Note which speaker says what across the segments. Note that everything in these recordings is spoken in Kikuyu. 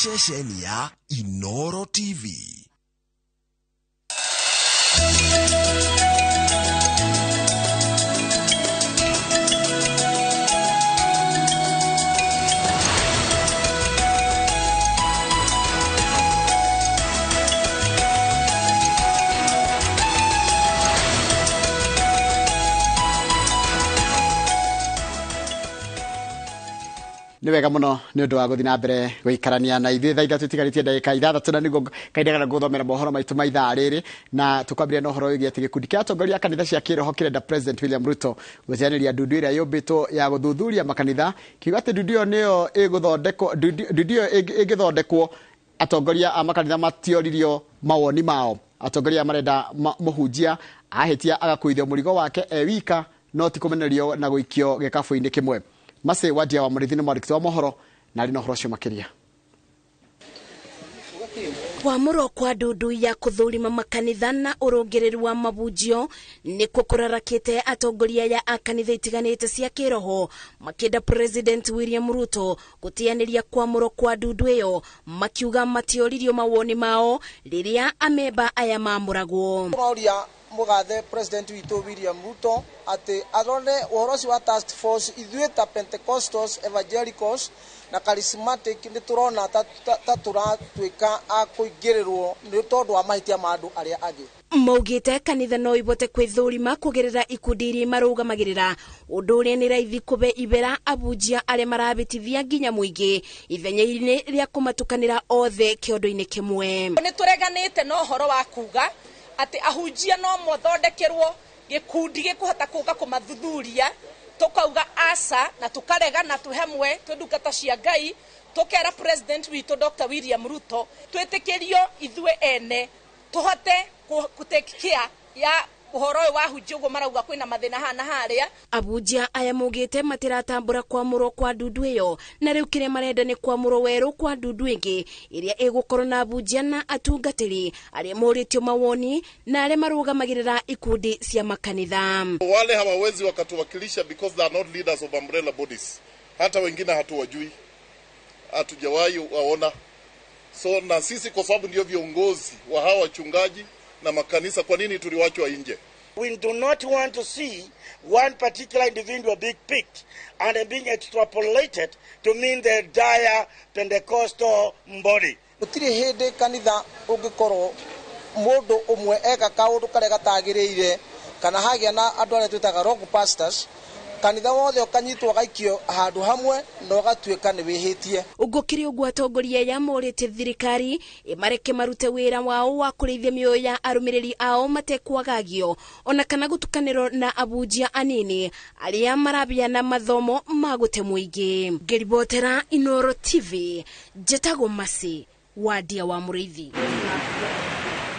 Speaker 1: Ceceni ya Inoro TV.
Speaker 2: Nĩ wega mũno nĩ ũndũ wa gũthiĩ na mbere gũikarania na ithuĩ thaa ithatũ itigarĩtie ndagĩka ithathatũ na nĩguo kahinda karĩa ngũthomera mohoro maitũ ma ithaa rĩrĩ na tũkwambĩrĩria na ũhoro wĩgiĩ atĩ gĩkundi kĩa atongoria a kanitha cia kĩroho kĩrenda President William Ruto gũteanĩria ndundu ĩrĩa yũmbĩtwo ya gũthuthuria makanitha kiuga atĩ ndundu ĩyo nĩyo ĩgũthondekwo ndundu ĩyo ĩngĩthondekwo atongoria a makanitha matioririo mawoni mao. Atongoria marenda mũhunjia ahĩtia agakuithio mũrigo wake e wika no ti kũmenererio na gũikio gĩkabũ-inĩ kĩmwe. Mase Wadia wa Mũrĩithi nĩ mwandĩki wa mohoro na arĩ na ũhoro ũcio makĩria.
Speaker 3: Kwamũrwo kwa ndundu ya kũthũrima makanitha na ũrũngĩrĩru wa mabunjio nĩkuo kũrarakĩte atongoria ya a kanitha itiganĩte cia kĩroho makĩenda President William Ruto gũteanĩria kwamũrwo kwa ndundu ĩyo makiuga matioririo mawoni mao rĩrĩa amemba aya mamũragwo.
Speaker 4: Tũroria mũgathe President witũ William Ruto atĩ arore ũhoro ũcio wa task force ithuĩ ta Pentecostals, Evangelicals na Charismatic nĩ tũrona ta tũratuĩka a kũingĩrĩrwo nĩ tondũ wa mahĩtia ma andũ arĩa angĩ.
Speaker 3: Maugĩte kanitha no ibote kwĩthũrima kũgerera ikundi iria marũgamagĩrĩra ũndũ ũrĩa nĩ raithi kũbe ibera abunjia arĩa marabĩtithia nginya mũingĩ ithenya-inĩ rĩa kũmatukanĩra othe kĩondo-inĩ kĩmwe.
Speaker 5: Nĩ tũreganĩte na ũhoro wa kuga atĩ ahunjia no mothondekerwo gĩkundi gĩkũhota kũka kũmathuthuria tũkauga aca na tũkaregana twĩ hamwe twĩ ndungata cia Ngai tũkera President witũ Dr. William Ruto twĩtĩkĩrio ithuĩ ene tũhote kũ take care ya ũhoro ũyũ wa ahunjia ũguo marauga kwĩna mathĩna haha na harĩa.
Speaker 3: Abunjia aya maugĩte matiratambũra kwamũrwo kwa ndundu ĩyo na rĩu kĩrĩa marenda nĩ kwamũrwo werũ kwa ndundu ĩngĩ ĩrĩa ĩgũkorwo na abunjia na atungatĩri arĩa morĩtio mawoni na arĩa marũgamagĩrĩra ikundi cia makanitha.
Speaker 6: Wale hawawezi wakatuwakilisha because they are not leaders of umbrella bodies. Hata wengine hatuwajui, hatujawahi waona. So na sisi kwa sababu ndio viongozi wa hawa wachungaji na makanisa, kwa nini tuliwachwa nje?
Speaker 7: We do not want to see one particular individual being picked and being extrapolated to mean the entire Pentecostal body.
Speaker 4: Gũtirĩ hĩndĩ kanitha ũngĩkorwo mũndũ ũmwe eka kaũndũ karĩa gatagĩrĩire kana hagĩa na andũ arĩa twĩtaga rogue pastors, kanitha wothe ũkanyitwo ũgaikio handũ hamwe na ũgatuĩka nĩ wĩhĩtie.
Speaker 3: Gũkĩrĩ ũguo atongoria aya morĩtie thirikari ĩmareke marute wĩra wao wa kũrĩithia mĩoyo ya arũmĩrĩri ao matekwagagio ona kana gũtukanĩrwo na abunjia anini arĩa marabiana mathomo ma gũte mũingĩ. Ngĩribotera Inoro TV, njĩtagwo Masi Wadia wa Mũrĩithi.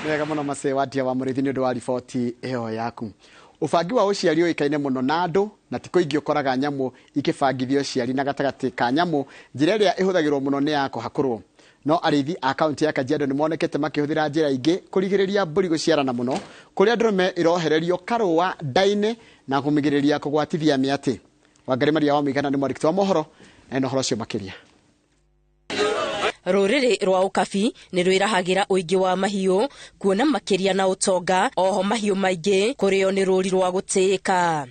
Speaker 2: Nĩ wega mũno Masi Wadia wa Mũrĩithi nĩ ũndũ wa riboti ĩyo yaku. Ũbangi wa ũciari ũĩkaine mũno na andũ na ti kũingĩ ũkoraga nyamũ ikĩbangithio ũciari na gatagatĩ ka nyamũ njĩra ĩrĩa ĩhũthagĩrwo mũno nĩ ya kũhakũrwo. No arĩithi a kaunti ya Kajiado nĩ monekete makĩhũthĩra njĩra ingĩ kũrigĩrĩria mbũri gũciarana mũno kũrĩa ndũrũme ĩrohererio karũa nda-inĩ na kũmĩgirĩrĩria kũgwatithia mĩatĩ. Wangari Maria wa Mũigana nĩ mwandĩki wa mohoro na ena ũhoro ũcio makĩria.
Speaker 8: Rũrĩrĩ rwa ũkabi nĩ rwĩrahagĩra ũingĩ wa mahiũ kuona makĩria na ũtonga oho mahiũ maingĩ kũrĩo nĩ rũri rwa gũtĩĩka.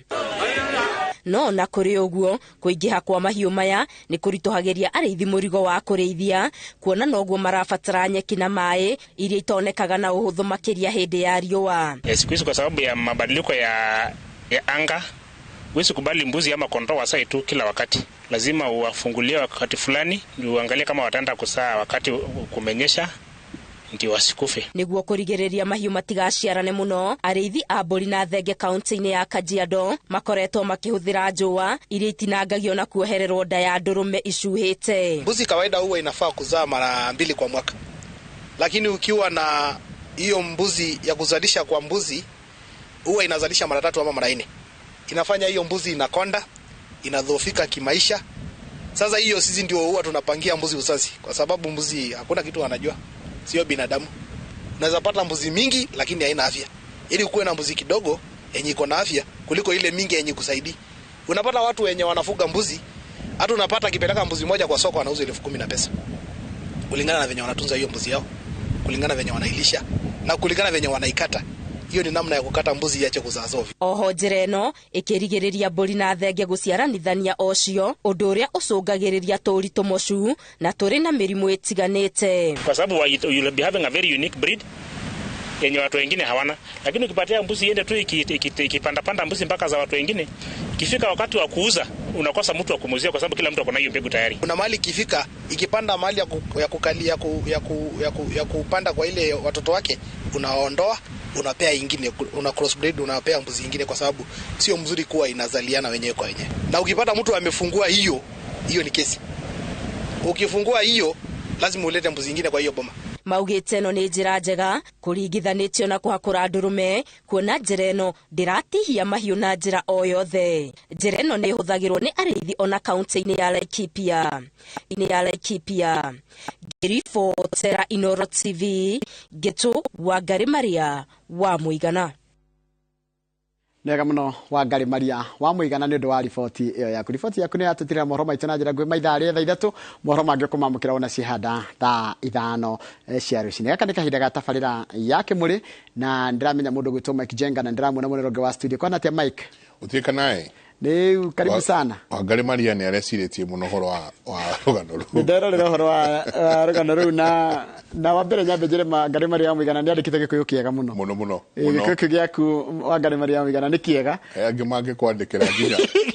Speaker 8: No na kũrĩ ũguo kũingĩha kwa mahiũ maya nĩ kũritũhagĩria arĩithi mũrigo wa kũrĩithia kuona noguo marabatara nyeki na maĩ iria itonekaga na ũhũthũ makĩria hĩndĩ ya riũa.
Speaker 9: Siku hizi kwa sababu ya mabadiliko ya anga huwezi kubali mbuzi ama kondoo wasae tu kila wakati. Lazima uwafungulie wakati fulani, uangalie kama wataenda kusaa wakati kumenyesha ndio wasikufe.
Speaker 8: Nĩguo kũrigĩrĩria mahiũ matigaciarane mũno, arĩithi a mbũri na thenge kaunti-inĩ ya Kajiado makoretwo makĩhũthĩra njũa iria itinangagio na kuohererwo nda ya ndũrũme icuhĩte.
Speaker 10: Mbuzi kawaida huwa inafaa kuzaa mara 2 kwa mwaka. Lakini ukiwa na hiyo mbuzi ya kuzalisha kwa mbuzi huwa inazalisha mara 3 ama mara 4. Inafanya hiyo mbuzi inakonda, inadhoofika kimaisha. Sasa hiyo sisi ndio huwa tunapangia mbuzi uzazi kwa sababu mbuzi hakuna kitu anajua, sio binadamu. Unaweza pata mbuzi mingi lakini haina afya. Ili kuwe na mbuzi kidogo yenye iko na afya kuliko ile mingi yenye kusaidi. Unapata watu wenye wanafuga mbuzi, hata unapata akipeleka mbuzi moja kwa soko anauza 10,000 na pesa. Kulingana na venye wanatunza hiyo mbuzi yao, kulingana venye wanailisha na kulingana venye wanaikata. Hiyo ni namna ya kukata mbuzi iache kuzaa ovyo.
Speaker 8: Oho njĩra ĩno ĩkĩrigĩrĩria mbũri na thenge gũciaranithania ocio, ũndũ ũrĩa ũcũngagĩrĩria tũũri tũmocu na tũrĩ na mĩrimũ ĩtiganĩte.
Speaker 9: Kwa sababu you'll be having a very unique breed yenye watu wengine hawana, lakini ukipatia mbuzi iende tu ikipanda panda mbuzi mpaka za watu wengine, ikifika wakati wa kuuza unakosa mtu wa kumuuzia, kwa sababu kila mtu ako na hiyo mbegu tayari.
Speaker 10: Kuna mahali ikifika, ikipanda mahali ya, ku, ya, kukali, ya, ku, ya, ku, ya, ku, ya kupanda kwa ile watoto wake, unaondoa, unapea ingine, una crossbreed, unapea mbuzi ingine, kwa sababu sio mzuri kuwa inazaliana wenyewe kwa wenyewe. Na ukipata mtu amefungua hiyo, hiyo ni kesi. Ukifungua hiyo, lazima ulete mbuzi ingine kwa hiyo boma.
Speaker 8: Maugĩte ĩno nĩ njĩra njega kũringithanĩtio na kũhakũra ndũrũme, kuona njĩra ĩno ndĩratihia mahiũ na njĩra o yothe. Njĩra ĩno nĩ ĩhũthagĩrwo nĩ arĩithi ona kaunti-inĩ ya Laikipia. Inĩ ya Laikipia, ngĩribotera Inoro TV, ngĩtũ Wangari Maria wa Mũigana.
Speaker 2: Nĩwega mũno, Wangari Maria wa Mũigana, nĩ ũndũ wa riboti ĩyo yaku. Riboti yaku nĩ yatũtirĩra mohoro maitũ na njĩra nguhĩ maithaa rĩa thaa 3. Mohoro mangĩ ũkũmamũkĩra ona cihanda thaa 5 cia rũcinĩ. Gaka nĩ kahinda ga tabarĩra ya Kĩmũrĩ, na ndĩramenya mũndũ gwĩtwo Mike Jenga, na ndĩramuona mwena ũngĩ wa studio. Kwana atĩa, Mike?
Speaker 11: Ũtuĩka naĩ.
Speaker 2: Rĩu karibu sana.
Speaker 11: Wangari Maria nĩ arecirĩtie mũno ũhoro wa rũgano rũu.
Speaker 2: Nĩ nderorera ũhoro wa rũgano rũu, na wa mbere nyambe njĩre Wangari Maria wa Mũigana nĩ andĩkĩte Gĩkũyũ kĩega mũno.
Speaker 11: Mũno mũno. Mũno.
Speaker 2: Gĩkũyũ kĩu gĩaku, Wangari Maria wa Mũigana, nĩ kĩega.
Speaker 11: Angĩ mangĩkwandĩkĩra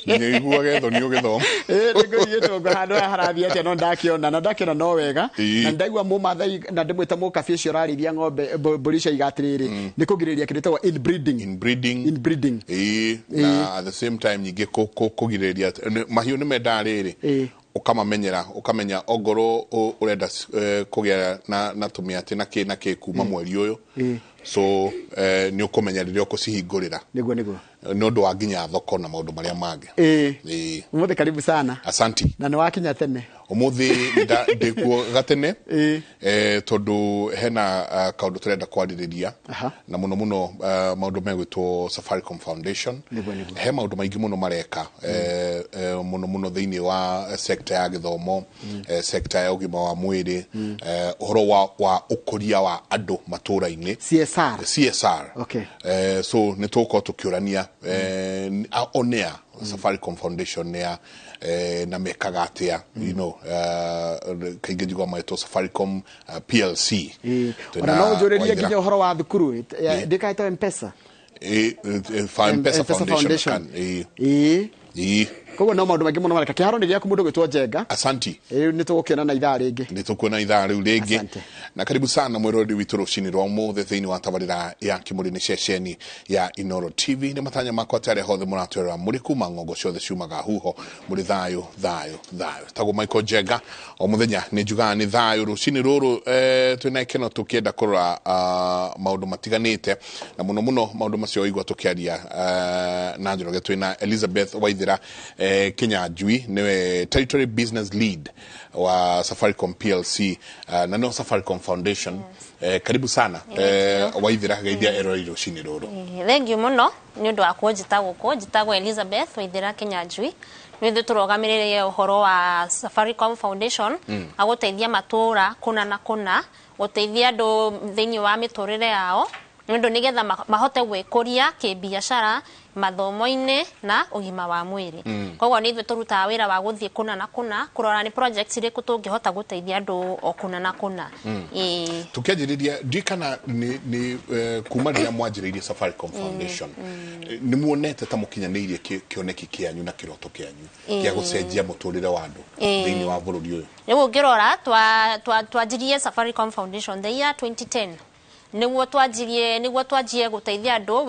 Speaker 11: nginya iguage thoni ũgĩthoma.
Speaker 2: Ĩĩ, nĩngũigĩtwo ngo handũ haha harathiĩ atĩa, no ndakĩona na ndakĩona no wega. Na ndaigua mũmathai na ndĩmwĩta mũkabi ũcio ũrarĩithia ng'ombe, mbũri icio, iga atĩrĩrĩ, nĩ kũgirĩrĩria kĩndũ gĩtagwo inbreeding.
Speaker 11: Inbreeding.
Speaker 2: Inbreeding.
Speaker 11: Ĩĩ, na at the same time ningĩ kũgirĩrĩria mahiũ nĩ mendaga rĩrĩ, ũkamamenyera, ũkamenya ongorwo ũrenda kũgĩa na tũmĩatĩ na kĩ na kĩ kuma mweri ũyũ, so nĩ ũkũmenya rĩrĩa ũkũcihingũrĩra.
Speaker 2: Nĩguo.
Speaker 11: Nĩ ũndũ wa nginya thoko na maũndũ marĩa mangĩ.
Speaker 2: Ĩĩ. Ũmũthĩ karibu sana.
Speaker 11: Asanti.
Speaker 2: Na nĩ wakinya tene.
Speaker 11: Ũmũthĩ ndĩkuo gatene, tondũ hena kaũndũ tũrenda kwarĩrĩria, na mũno mũno maũndũ megwĩtwo Safaricom Foundation.
Speaker 2: Nĩguo nĩguo.
Speaker 11: He maũndũ maingĩ mũno mareka, mũno mũno thĩinĩ wa sector ya gĩthomo, sector ya ũgima wa mwĩrĩ, ũhoro wa ũkũria wa andũ matũra-inĩ.
Speaker 2: CSR.
Speaker 11: CSR. So nĩ tũgũkorwo tũkĩũrania onea Safaricom Foundation nĩa na mekaga atĩa. Kaingĩ njiguaga magetwo Safaricom PLC. Twĩna
Speaker 2: Ona no ũnjũrĩrie
Speaker 11: Waithera.
Speaker 2: nginya ũhoro wa thukuru ndĩkaĩtwo Mpesa.
Speaker 11: Mpesa Foundation.
Speaker 2: Ĩĩ.
Speaker 11: Ĩĩ.
Speaker 2: Koguo no maũndũ maingĩ mũno mareka. Kĩharo nĩ gĩaku, mũndũ gwĩtwo Njenga.
Speaker 11: Asanti.
Speaker 2: Rĩu nĩ tũgũkĩona na ithaa rĩngĩ.
Speaker 11: Nĩ tũkuona ithaa rĩu rĩngĩ.
Speaker 2: Asante.
Speaker 11: Na karibu sana mwĩroreri witũ rũcinĩ rwa ũmũthĩ thĩinĩ wa tabarĩra ya Kĩmũrĩ, nĩ ceceni ya Inoro TV. Nĩ matanya makwa atĩ arĩa hothe mũratwĩrora mũrĩ kuma ng'ongo ciothe ciumaga huho, mũrĩ thayũ thayũ thayũ. Tagwo Michael Njenga, o mũthenya nĩ njugaga nĩ thayũ. Rũcinĩ rũrũ twĩna ikeno tũkĩenda kũrora maũndũ matiganĩte, na mũno mũno maũndũ macio waigua tũkĩaria na Njoroge. Twĩna Elizabeth Waithera Kinyanjui, nĩwe territory business lead wa Safaricom PLC, na no Safaricom Foundation. Karibu sana, Waithera, geithia erori rũcinĩ rũrũ.
Speaker 12: Thengiũ mũno nĩ ũndũ wa kũnjĩta gũkũ. Njĩtagwo Elizabeth Waithera Kinyanjui, nĩ ithuĩ tũrũgamĩrĩire ũhoro wa Safaricom Foundation, agũteithia matũũra kũna na kũna, gũteithia andũ thĩinĩ wa mĩtũrĩre yao, nĩ ũndũ nĩgetha mahote gwĩkũria kĩbiacara, mathomo-inĩ na ũgima wa mwĩrĩ. Koguo nĩ ithuĩ tũrutaga wĩra wa gũthiĩ kũna na kũna kũrora nĩ projects irĩkũ tũngĩhota gũteithia andũ o kũna na kũna. Ĩĩ.
Speaker 11: Tukianjĩrĩria, ndiũĩ kana nĩ kuma rĩrĩa mwanjĩrĩirie Safaricom Foundation, nĩ muonete ta mũkinyanĩirie kĩoneki kĩanyu na kĩroto kĩanyu gĩa gũcenjia mũtũrĩre wa andũ thĩinĩ wa bũrũri ũyũ?
Speaker 12: Rĩu ũngĩrora twanjirie Safaricom Foundation the year 2010, nĩguo twanjie gũteithia andũ.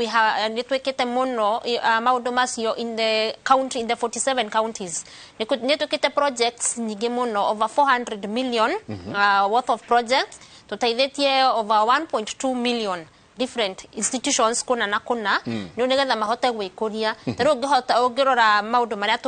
Speaker 12: Nĩ twĩkĩte mũno maũndũ macio in the county, in the 47 counties. Nĩ twĩkĩte projects nyingĩ mũno, over 400 million worth of projects. Tũteithĩtie over 1.2 million different institutions kũna na kũna, nĩ nĩgetha mahote gwĩkũria. Ta rĩu ũngĩhota ũngĩrora maũndũ marĩa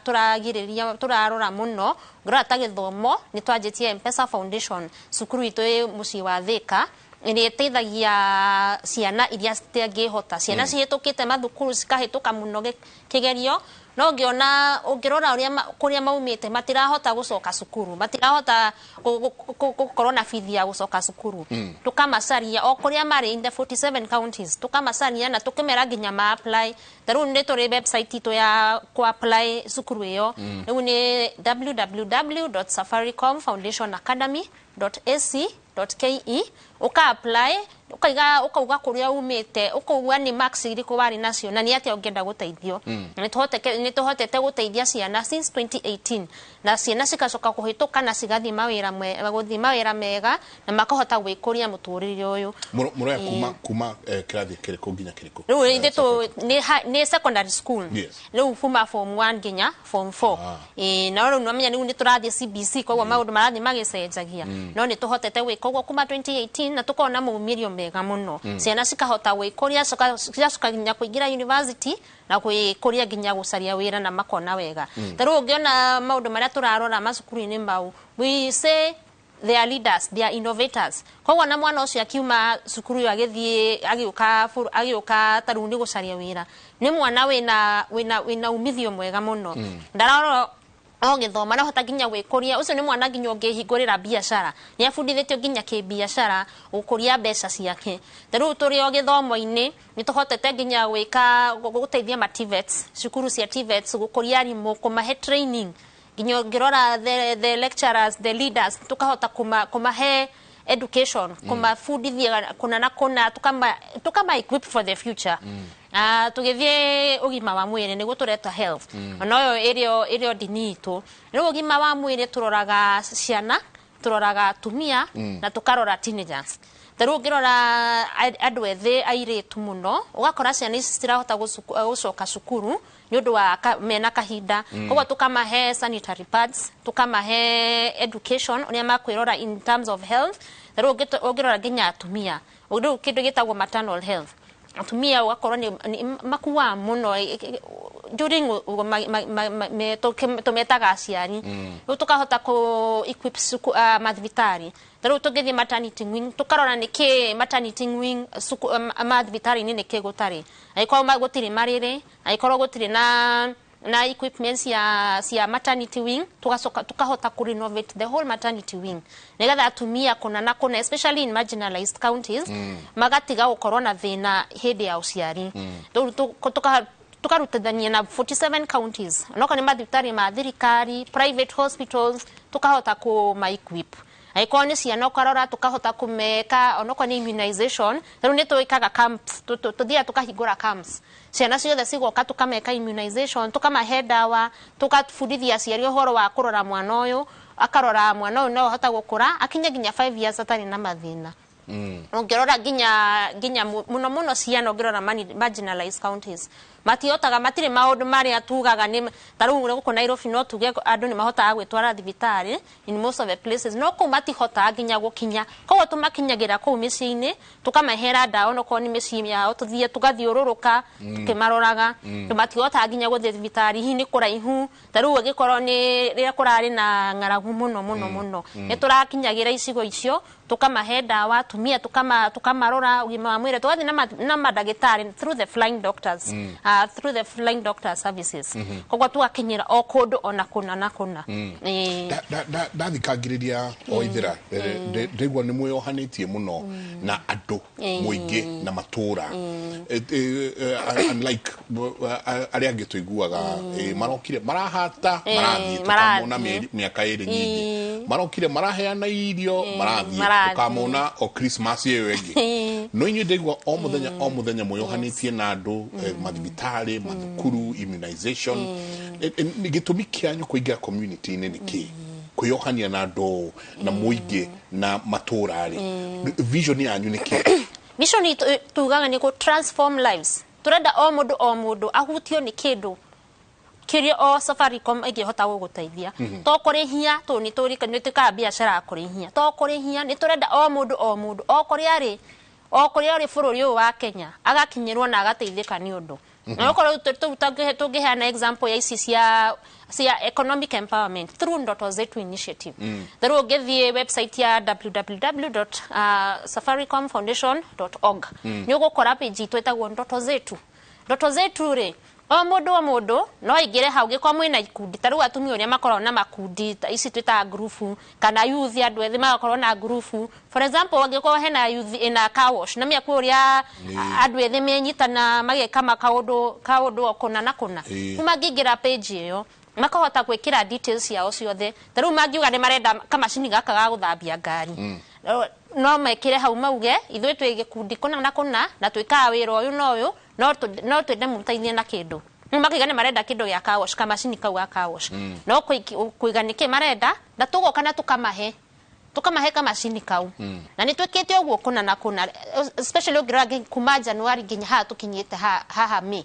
Speaker 12: tũragirĩrĩria, tũrarora mũno, ũngĩrora ta gĩthomo, nĩ twanjĩtie Mpesa Foundation cukuru itũ ĩ mũciĩ wa Thĩka, ĩrĩa ĩteithagia ciana iria citangĩhota, ciana cihĩtũkĩte mathukuru, cikahĩtũka mũno kĩgerio. No ũngĩona, ũngĩrora ũrĩa kũrĩa maumĩte, matirahota gũcoka cukuru, matirahota gũkorwo na bithi ya gũcoka cukuru. Tũkamacaria o kũrĩa marĩ in the 47 counties, tũkamacaria na tũkĩmera nginya ma apply. Ta rĩu nĩ tũrĩ website itũ ya ku apply cukuru ĩyo. Rĩu nĩ www.safaricomfoundationacademy.ac.ke. Ũka apply, ũkaiga, ũkauga kũrĩa umĩte, ũkauga nĩ marks irĩkũ warĩ nacio na nĩ atĩa ũngĩenda gũteithio. Nĩ tũhotete gũteithia ciana since 2018, na ciana cigacoka kũhĩtũka na cigathiĩ mawĩra gũthiĩ mawĩra mega na makahota gwĩkũria mũtũrĩre ũyũ.
Speaker 11: Mũroya kuma kĩrathi kĩrĩkũ nginya kĩrĩkũ?
Speaker 12: Rĩu ithuĩ nĩ secondary school. Rĩu kuma form 1 nginya form 4. Ĩĩ, no rĩu nĩwamenya rĩu nĩ tũrathiĩ CBC, koguo maũndũ marathiĩ magĩcenjagia. No nĩ tũhotete gwĩka ũguo kuma 2018 na tũkona maumĩrio mega mũno. Ciana cikahota gwĩkũria, cigacoka nginya kũingĩra university na gwĩkũria nginya gũcaria wĩra na makona wega. Ta rĩu ũngĩona maũndũ marĩa tũrarora macukuru-inĩ mau, we say they are leaders, they are innovators. Koguo na mwana ũcio akiuma cukuru ĩyo agĩthiĩ agĩũka agĩũka ta rĩu nĩ gũcaria wĩra, nĩ mwana wĩna umithio mwega mũno. Ndarora o gĩthoma, no hota nginya gwĩkũria. Ũcio nĩ mwana nginya ũngĩhingũrĩra biacara, nĩ abundithĩtio nginya kĩbiacara, gũkũria mbeca ciake. Ta rĩu tũrĩ o gĩthomo-inĩ nĩ tũhotete nginya gwĩka gũteithia ma TVETs, cukuru cia TVETs, gũkũria arimũ, kũmahe training, nginya ũngĩrora the lecturers, the leaders, tukahota kumahe education, kumabundithia kuna na kuna, tukama equip for the future. Tũgĩthiĩ ũgima wa mwĩrĩ, nĩguo tũreta health, onoyo ĩrĩo ndini itũ. Rĩu ũgima wa mwĩrĩ tũroraga ciana, tũroraga atumia na tũkarora teenagers. Ta rĩu ũngĩrora andũ ethĩ, airĩtu mũno, ũgakora ciana ici citirahota gũcoka cukuru nĩ ũndũ wa mena kahinda. Koguo tũkamahe sanitary pads, tũkamahe education ũrĩa makwĩrora in terms of health. Ta rĩu ũngĩrora nginya atumia, rĩu kĩndũ gĩtagwo maternal health, atumia ũgakorwo nĩ makuaga mũno during tũmetaga aciari. Rĩu tũkahota kũ equip mathibitarĩ. Ta rĩu tũngĩthiĩ maternity wing, tũkarora nĩkĩ maternity wing mathibitarĩ-inĩ nĩkĩ gũtarĩ, angĩkorwo gũtirĩ marĩrĩ, angĩkorwo gũtirĩ na equipment cia maternity wing, tugacoka tukahota ku renovate the whole maternity wing nigetha atumia kũna na kũna, especially in marginalized counties, magatiga gũkorwo na thĩna hĩndĩ ya ũciari. Rĩu tukarutithania na 47 counties, onokorwo nĩ mathibitarĩ ma thirikari, private hospitals, tukahota kũma equip. Angĩkorwo nĩ ciana, ũkarora tukahota kũmeka onokorwo nĩ immunization. Rĩu nĩ twĩkaga camps, tũthiaga tũkahingũra camps, ciana ciothe cigoka, tũkameka immunization, tũkamahe ndawa, tũkabundithia aciari ũhoro wa kũrora mwana ũyũ, akarora mwana ũyũ no ahota gũkũra akinye nginya 5 years atarĩ na mathĩna. Ũngĩrora nginya mũno mũno ciana, ũngĩrora marginalized counties, matihotaga, matirĩ maũndũ marĩa tugaga nĩ ta rĩu gũkũ Nairobi no tuge andũ nĩ mahotaga gwĩtwara thibitarĩ in most of the places, no kũu matihotaga nginya gũkinya. Koguo tũmakinyagĩra kũu mĩciĩ-inĩ, tũkamahera ndawa onokorwo nĩ mĩciĩ yao, tũthiĩ tũgathiũrũrũka tũkĩmaroraga. Matihotaga nginya gũthiĩ thibitarĩ, hihi nĩ kũraihu. Ta rĩu ũngĩkorwo nĩ rĩrĩa kũrarĩ na ng'aragu mũno mũno mũno, nĩ tũrakinyagĩra icigo icio, tũkamahe ndawa, atumia tũkamarora ũgima wa mwĩrĩ, tũgathiĩ na mandagĩtarĩ through the flying doctors, through the flying doctor services. Koguo tũgakinyĩra o kũndũ ona kũna na kũna. Ĩĩ.
Speaker 11: Ndathikangĩrĩria o ithira, ndaigua nĩ mwĩyohanĩtie mũno na andũ, mũingĩ na matũra. Unlike arĩa angĩ tũiguaga, marokire marahata, marathiĩ, tũkamona
Speaker 12: marathiĩ.
Speaker 11: Mĩaka ĩrĩ nyingĩ marokire maraheana irio, marathiĩ,
Speaker 12: marathiĩ.
Speaker 11: Tũkamona o Christmas ĩyo ĩngĩ. No inyuĩ ndaigua o mũthenya o mũthenya mwĩyohanĩtie na andũ, mathibitarĩ, mathukuru, immunization. Gĩtũmi kĩanyu kũingĩra community-inĩ nĩ kĩ, kwĩyohania na andũ na mũingĩ na matũra rĩ, vision yanyu nĩ kĩ?
Speaker 12: Mission itũ tugaga nĩ kũ transform lives. Turenda o mũndũ o mũndũ ahutio nĩ kĩndũ kĩrĩa o Safaricom ĩngĩhota gũgũteithia. To kũrĩhia tũ nĩ tũrĩ nĩ twĩkaga biacara ya kũrĩhia, to kũrĩhia, nĩ tũrenda o mũndũ o mũndũ o kũrĩa arĩ, o kũrĩa arĩ bũrũri ũyũ wa Kenya, agakinyĩrwo na agateithĩka nĩ ũndũ. Na okorwo tũngĩheana example ya ici cia economic empowerment through Ndoto Zetu initiative, ta rĩu ũngĩthiĩ website ya www.safaricomfoundation.org, nĩ ũgũkora page itũ ĩtagwo Ndoto Zetu. Ndoto Zetu rĩ, O mũndũ no aingĩre hau gĩkorwo mwĩna ikundi ta rĩu atumia ũrĩa makoragwo na makundi ta ici twĩtaga ngurubu, kana youth, andũ ethĩ magakorwo na ngurubu. For example, angĩkorwo hena youth ĩna car wash na mĩakuo ũrĩa andũ ethĩ menyitana mageka kaũndũ o kũna na kũna, rĩu mangĩingĩra page ĩyo makahota gwĩkĩra details ciao ciothe. Ta rĩu mangiuga nĩ marenda kamacini gaka ga gũthambia ngari, no mekĩre hau mauge ithuĩ twĩ gĩkundi kũna na kũna na twĩkaga wĩra ũyũ na ũyũ, no twende mũteithie na kĩndũ. Rĩu makiuga nĩ marenda kĩndũ gĩa car wash, kamacini kau ga car wash, no kũiga nĩkĩ marenda, na tũgoka na tũkamahe kamacini kau. Na nĩ twĩkĩte ũguo kũna na kũna, especially ũngĩrora kuma January nginya haha tũkinyĩte haha May,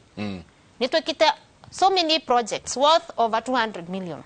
Speaker 12: nĩ twĩkĩte so many projects worth over 200 million.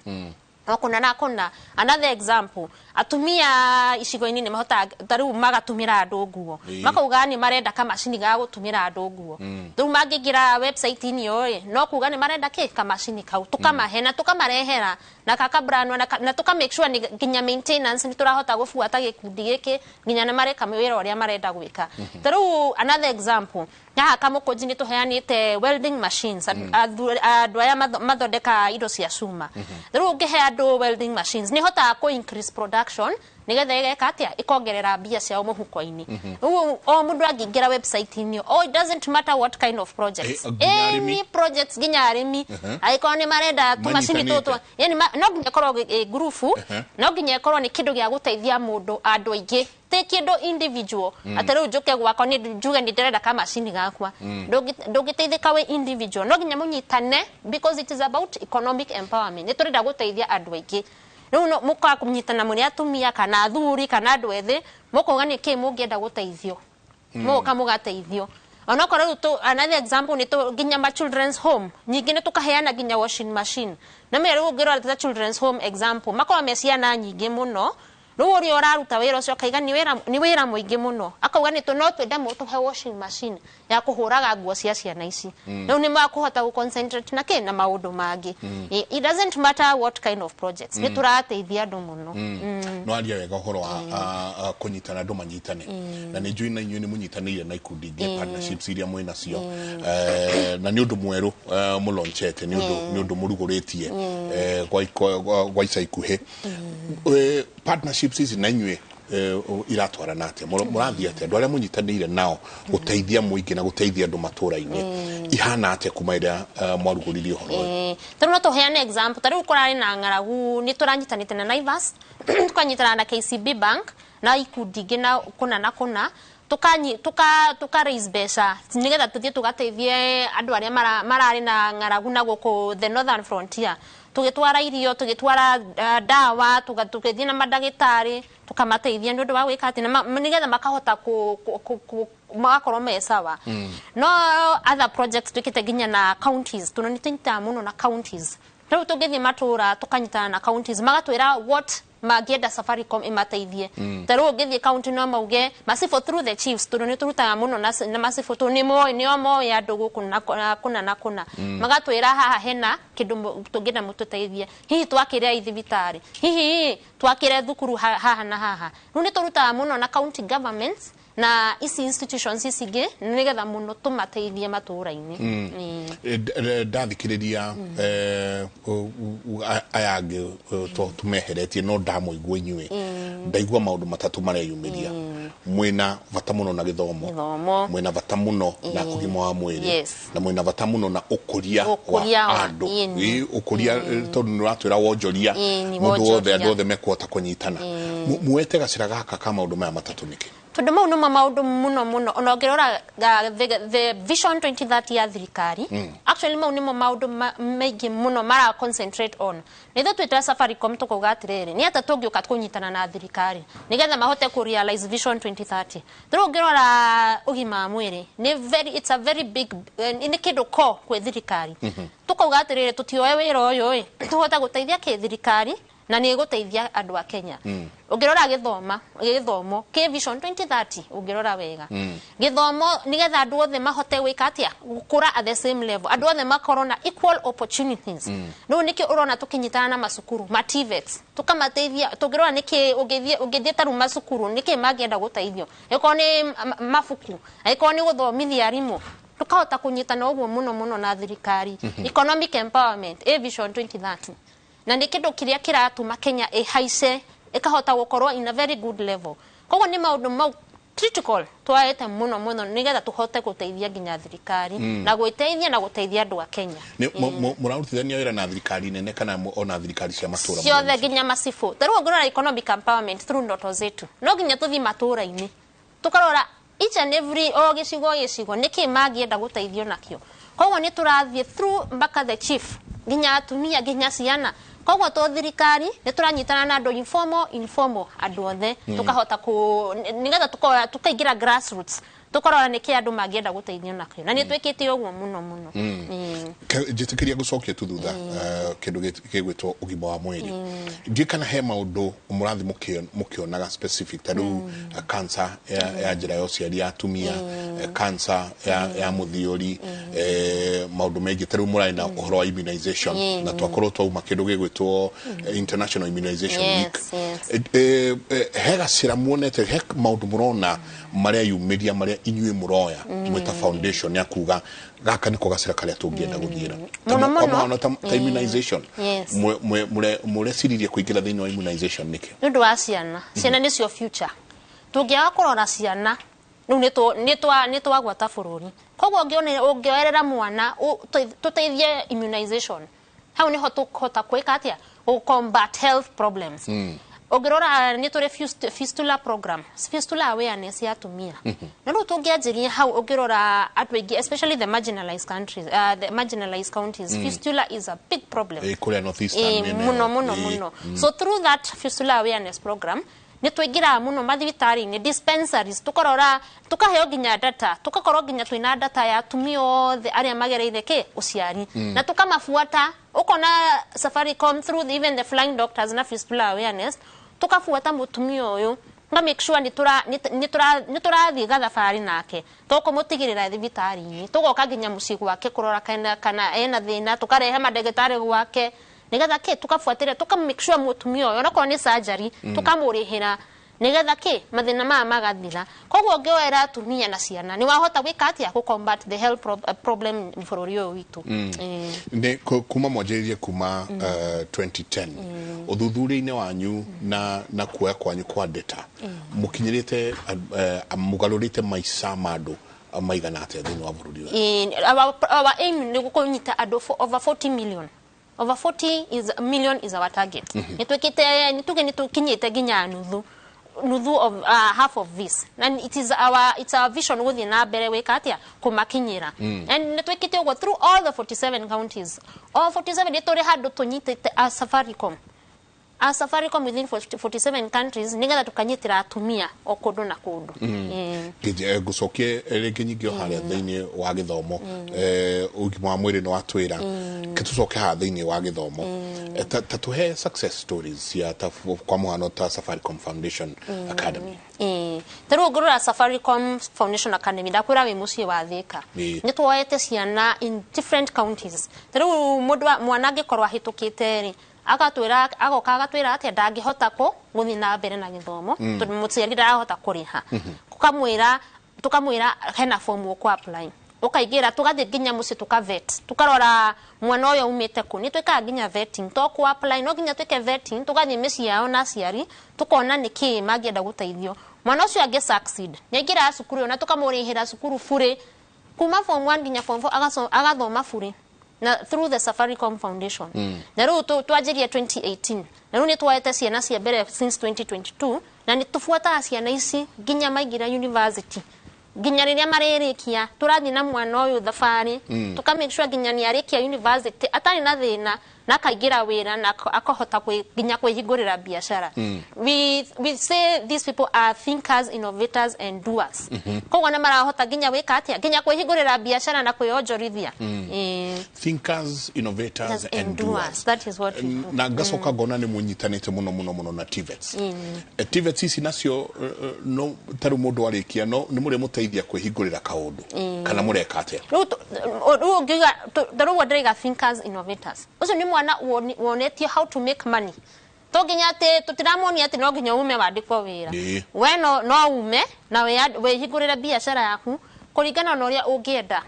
Speaker 12: No kũna na kũna. Another example, atumia icigo-inĩ nĩ mahotaga ta rĩu magatumĩra andũ nguo, makauga nĩ marenda kamacini ga gũtumĩra andũ nguo. Rĩu mangĩingĩra website-inĩ ĩyo ĩ, no kuga nĩ marenda kĩ kamacini kau, tũkamahe na tũkamarehera na kakabrandwo na tũka make sure nĩ nginya maintenance nĩ tũrahota gũbuata gĩkundi gĩkĩ nginya nĩ mareka wĩra ũrĩa marenda gwĩka. Ta rĩu another example, haha Kamũkũnji nĩ tũheanĩte welding machines, andũ aya mathondeka indo cia cuma. Rĩu ũngĩhe andũ welding machines nĩ hotaga kũ increase production nĩgetha ĩgeka atĩa, ĩkongerera mbia ciao mũhuko-inĩ. Rĩu o mũndũ angĩingĩra website-inĩ, oh, it doesn't matter what kind of projects,
Speaker 11: nginya arĩmi.
Speaker 12: Any projects, nginya arĩmi, angĩkorwo nĩ marenda tũmacini
Speaker 11: Manyitanĩte.
Speaker 12: tũtũ, yani no nginya ĩkorwo ĩ ngurubu, no nginya ĩkorwo nĩ kĩndũ gĩa gũteithia mũndũ, andũ aingĩ, ti kĩndũ individual, atĩ rĩu njũke gwakwa nĩ njuge nĩ ndĩrenda kamacini gakwa. Ndũngĩteithĩka wĩ individual, no nginya mũnyitane because it is about economic empowerment. Nĩ tũrenda gũteithia andũ aingĩ. Rĩu no mũkaga kũnyitana mũrĩ atumia kana athuri kana andũ ethĩ, mũkauga nĩ kĩ mũngĩenda gũteithio, mũgoka mũgateithio. Onokorwo rĩu another example nĩ nginya ma children's home nyingĩ nĩ tũkaheana nginya washing machine. Na mĩrĩ rĩu ũngĩrora ta children's home example, makorwo me ciana nyingĩ mũno. Rĩu ũrĩa ũraruta wĩra ũcio akaiga nĩ wĩra mũingĩ mũno, akauga nĩ no twende mũtũhe washing machine ya kũhũraga nguo cia ciana ici. Rĩu nĩ makũhota gũ concentrate na kĩ na maũndũ mangĩ. It doesn't matter what kind of projects, nĩ tũrateithia andũ mũno.
Speaker 11: No aria wega ũhoro wa kũnyitana, andũ manyitane, na nĩ njũĩ na inyuĩ nĩ mũnyitanĩire na ikundi ingĩ, partnerships iria mwĩ nacio. Na nĩ ũndũ mwerũ mũlaunchete, nĩ ũndũ mũrugũrĩtie gwa ica ikuhĩ. Partnerships ici na inyuĩ iratwarana atĩa? Mũrathiĩ atĩa andũ arĩa mũnyitanĩire nao gũteithia mũingĩ na gũteithia andũ matũra-inĩ? Ihana atĩa kuma ĩrĩa mwarugũririe ũhoro ũyũ?
Speaker 12: Tarĩu no tũheane example, tarĩu kũrarĩ na ng'aragu, nĩ tũranyitanĩte na Naivas, tũkanyitana na KCB Bank na ikundi ingĩ na kũna na kũna, tuka raise mbeca nĩgetha tũthiĩ tũgateithie andũ arĩa mararĩ na ng'aragu na gũkũ the northern frontier, tũgĩtwara irio, tũgĩtwara ndawa, tũgĩthiĩ na mandagĩtarĩ tũkamateithia nĩ ũndũ wa gwĩka atĩ nĩgetha makahota magakorwo me sawa. No other projects twĩkĩte nginya na counties, tondũ nĩ tũnyitaga mũno na counties. Rĩu tũngĩthiĩ matũra tũkanyitana na counties, magatwĩra what mangĩenda Safaricom ĩmateithie. Ta rĩu ũngĩthiĩ county no mauge macibũ through the chiefs, tondũ nĩ tũrutaga mũno na macibũ, tondũ nĩ moĩ, nĩo moĩ andũ gũkũ na kũna na kũna. Magatwĩra haha hena kĩndũ tũngĩenda mũtũteithie, hihi twakĩre thibitarĩ, hihi twakĩre thukuru haha na haha. Rĩu nĩ tũrutaga mũno na county governments na ici institutions ici ingĩ nĩgetha mũno tũmateithie matũra-inĩ.
Speaker 11: Ndathikĩrĩria aya angĩ tũmeheretie, no ndamũigua inyuĩ ndaigua maũndũ matatũ mareyumĩria: mwĩna bata mũno na gĩthomo,
Speaker 12: Gĩthomo.
Speaker 11: mwĩna bata mũno na ũgima wa mwĩrĩ, na mwĩna bata mũno na ũkũria
Speaker 12: Ũkũria
Speaker 11: wa andũ. Ũkũria, tondũ nĩ ũratwĩra wonjoria,
Speaker 12: Ĩĩ, nĩ
Speaker 11: mũndũ wothe,
Speaker 12: wonjoria.
Speaker 11: andũ othe mekũhota kũnyitana. Muete gacĩra gaka ka maũndũ maya matatũ nĩkĩ?
Speaker 12: Tondũ mau nĩmo maũndũ mũno mũno. Ona ũngĩrora the vision 2030 ya thirikari, actually mau nĩmo maũndũ maingĩ mũno mara concentrate on. Nĩ ithuĩ twĩta Safaricom tũkauga atĩrĩrĩ, nĩ atĩa tũngĩũka kũnyitana na thirikari nĩgetha mahote kũ realize vision 2030? Rĩu ũngĩrora ũgima wa mwĩrĩ nĩ very, it's a very big, nĩ kĩndũ core kwĩ thirikari. Tũkauga atĩrĩrĩ, tũtioe wĩra ũyũ ĩ tũhote gũteithia kĩ thirikari na nĩ ĩgũteithia andũ a Kenya. Ũngĩrora gĩthomo kĩ vision 2030, ũngĩrora wega gĩthomo, nĩgetha andũ othe mahote gwĩka atĩa, gũkũra at the same level, andũ othe makorwo na equal opportunities. Rĩu nĩkĩo ũrona tũkĩnyitana na macukuru ma TVETs tũkamateithia. Tũngĩrora nĩkĩ ũngĩthiĩ ta rĩu macukuru nĩkĩ mangĩenda gũteithio, angĩkorwo nĩ mabuku, angĩkorwo nĩ gũthomithia arimũ. Tukahota kunyitana ũguo mũno mũno na thirikari. Economic empowerment, a Vision 2030, na nĩ kĩndũ kĩrĩa kĩratũma Kenya ĩhaice, ĩkahota gũkorwo in a very good level. Koguo nĩ maũndũ mau critical twaete mũno mũno nĩgetha tũhote gũteithia nginya thirikari na gwĩteithia na gũteithia andũ a Kenya.
Speaker 11: Nĩ mũrarutithania wĩra na thirikari nene kana ona thirikari cia matũra?
Speaker 12: Ciothe, nginya macibũ. Ta rĩu ũngĩrora economic empowerment through Ndoto Zetu, no nginya tũthiĩ matũra-inĩ, tũkarora each and every, o gĩcigo gĩcigo, nĩkĩ mangĩenda gũteithio nakĩo. Koguo nĩ tũrathiĩ through mpaka the chief, nginya atumia, nginya ciana. Koguo to thirikari, nĩ tũranyitana na andũ informal, informal, andũ othe, tũkahota ku nĩgetha tukaingĩra grassroots, tũkarora nĩkĩ andũ mangĩenda gũteithio nakĩo, na nĩ twĩkĩte ũguo mũno mũno.
Speaker 11: Njĩtĩkĩria gũcokia tu thutha kĩndũ gĩgwĩtwo ũgima wa mwĩrĩ. Ndiũĩ kana he maũndũ mũrathiĩ mũkĩonaga specific, ta rĩu cancer ya njĩra ya ũciari ya atumia, cancer ya mũthiũri, maũndũ maingĩ. Ta rĩu mũrarĩ na ũhoro wa immunization na twakorwo twauma kĩndũ gĩgwĩtwo International Immunization Week. He gacĩra muonete, he maũndũ mũrona marĩa yumĩria, marĩa inyuĩ mũroya mwĩta foundation ya kuga gaka nĩko gacĩra karĩa tũngĩenda gũthiĩra?
Speaker 12: Mũno
Speaker 11: Kwa
Speaker 12: mũno.
Speaker 11: mũhano ta immunization, mũreciririe kũingĩra thĩinĩ wa immunization nĩkĩ?
Speaker 12: Nĩ ũndũ wa ciana. Ciana nĩcio future. Tũngĩaga kũrora ciana rĩu, nĩ twagwata bũrũri. Koguo ũngĩoerera mwana, tũteithie immunization, hau nĩho tũkũhota gwĩka atĩa, gũ combat health problems. Ũngĩrora nĩ tũrĩ fistula program, fistula awareness ya atumia, na rĩu tũngĩanjĩria hau. Ũngĩrora andũ aingĩ, especially the marginalized countries, the marginalized counties, fistula is a big problem.
Speaker 11: Kũrĩa North Eastern mĩena ĩyo.
Speaker 12: Mũno mũno. Mũno. So through that fistula awareness program, nĩ tũingĩraga mũno mathibitarĩ-inĩ, dispensaries, tũkarora, tũkaheo nginya data, tũgakorwo nginya twĩna data ya atumia othe arĩa magereire kĩ ũciari, na tũkamabuata. Ũkona Safaricom through even the flying doctors na fistula awareness, tũkabuata mũtumia ũyũ nga make sure nĩ tũrathiĩ gathabarĩ nake, tũkũmũtigĩrĩra thibitarĩ-inĩ, tũgoka nginya mũciĩ gwake kũrora kana ena thĩna, tũkarehe mandagĩtarĩ gwake nigetha kĩ, tukabuatĩrĩra, tuka make sure mũtumia ũyũ onakorwo nĩ surgery, tukamũrĩhĩra nigetha kĩ, mathĩna maya magathira. Koguo ũngĩoera atumia na ciana, nĩ wahota gwĩka atĩa, gũ combat the health problem bũrũri ũyũ witũ.
Speaker 11: Nĩ kuma mwanjĩrĩrie kuma 2010, ũthuthuria-inĩ wanyu na kuoya kwanyu kwa data, mũkinyĩrĩte mũgarũrĩte maica ma andũ maigana atĩa thĩinĩ wa bũrũri ũyũ?
Speaker 12: Our aim nĩ kũnyita andũ over 40 million. Over 40 million is our target. Nĩ twĩkĩte, nĩ tuge nĩ tũkinyĩte nginya nuthu nuthu of half of this, and it's our vision gũthiĩ na mbere gwĩka atĩa, kũmakinyĩra. And nĩ twĩkĩte ũguo through all the 47 counties, all 47 nĩ tũrĩ handũ tũnyitĩte a Safaricom within 40 47 countries, nĩgetha tũkanyitĩra atumia o kũndũ na kũndũ.
Speaker 11: Ngũcokie rĩngĩ nyingĩ o harĩa thĩinĩ wa gĩthomo. Ũgima wa mwĩrĩ nĩ watwĩra, ke tũcoke haha thĩinĩ wa gĩthomo. Ta tũhe success stories cia ta kwa mũhano ta Safaricom Foundation Academy.
Speaker 12: Ĩĩ, ta rĩu ũngĩrora Safaricom Foundation Academy, ndakwĩra wĩ mũciĩ wa Thĩka. Nĩ tuoete ciana in different counties. Ta rĩu mũndũ mwana angĩkorwo ahĩtũkĩte rĩ, agatwĩra, agoka agatwĩra atĩ ndangĩhota kũ gũthiĩ na mbere na gĩthomo tondũ mũciari ndarahota kũrĩha. Tukamwĩra hena form ũkũ apply, ũkaingĩra, tũgathiĩ nginya mũciĩ, tũkavet, tũkarora mwana ũyũ aumĩte kũ. Nĩ twĩkaga nginya vetting to kũ apply, no nginya twĩke vetting, tũgathiĩ mĩciĩ yao na aciari, tũkona nĩkĩĩ mangĩenda gũteithio. Mwana ũcio angĩ succeed, nĩ aingĩraga cukuru ĩyo na tũkamũrĩhĩra cukuru bure kuma form 1 nginya form 4, agathoma bure na through the Safaricom Foundation. Na rĩu twanjirie 2018, na rĩu nĩ tuoete ciana cia mbere since 2022, na nĩ tũbuataga ciana ici nginya maingĩra university, nginya rĩrĩa marĩrĩkia. Tũrathiĩ na mwana ũyũ thabarĩ, tũka make sure nginya nĩ arĩkia university atarĩ na thĩna, na akaingĩra wĩra na akahota nginya kwĩhingũrĩra biacara. We say these people are thinkers, innovators and doers. Koguo nĩ marahota nginya gwĩka atĩa, nginya kwĩhingũrĩra biacara na kwĩonjorithia.
Speaker 11: Thinkers, innovators and doers.
Speaker 12: That is what we do.
Speaker 11: Na ngacoka ngona nĩ mũnyitanĩte mũno mũno mũno na TVETs. TVETs ici nacio, no tarĩu mũndũ arĩkia, no nĩ mũrĩ mũteithia kwĩhingũrĩra kaũndũ kana mũreka atĩa?
Speaker 12: Rĩu ũngiuga ta rĩu ndĩraiga thinkers, innovators, ũcio nĩ mwana wonetio how to make money. To nginya atĩ tũtiramuonia atĩ no nginya ume wandĩkwo wĩra. We no ume na wĩhingũrĩre biacara yaku kũringana na ũrĩa ũngĩenda.